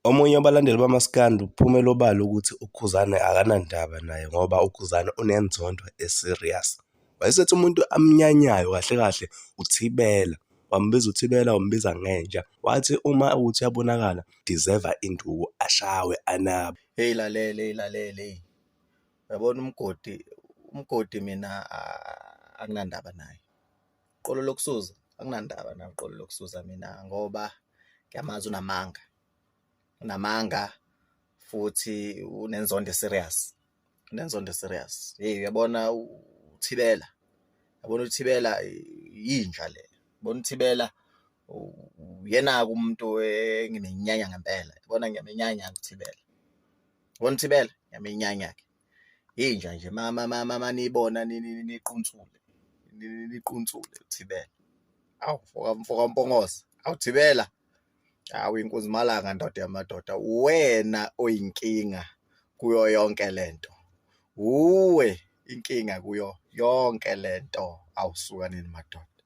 Omunye wabalandeli bamaskandi uphumele obala ukuthi uKhuzani akanandaba naye ngoba uKhuzani unenzondo e-serious. Wayesethi umuntu amnyanyayo kahle kahle uThibela. Wambiza uThibela wambiza ngenja. Wathi uma ukuthi uyabonakala deserve induku ashawe anabe. Hey lalela, hey lalela, hey. Uyabona umgodi, umgodi mina anginandaba naye. Uqolo lokusuza anginandaba naye uqolo lokusuza mina ngoba ngiyamazi unamanga. Unamanga futhi unenzondo e-serious. Unenzondo e-serious. Hey uyabona uThibela, uyabona uThibela yinja le. Uyabona uThibela uyena-ke umuntu engimenyanya ngempela. Uyabona ngiyamenyanya-ke uThibela. Uyabona uThibela ngiyamenyanya-ke. Inja nje maniyibona niquntsule niquntsule uThibela. Awu mfoka Mpongose, awu Thibela. Hawu inkunzimalanga ndoda yamadoda, uwena oyinkinga kuyo yonke lento. Uwe inkinga kuyo yonke lento. Awu suka nini madoda.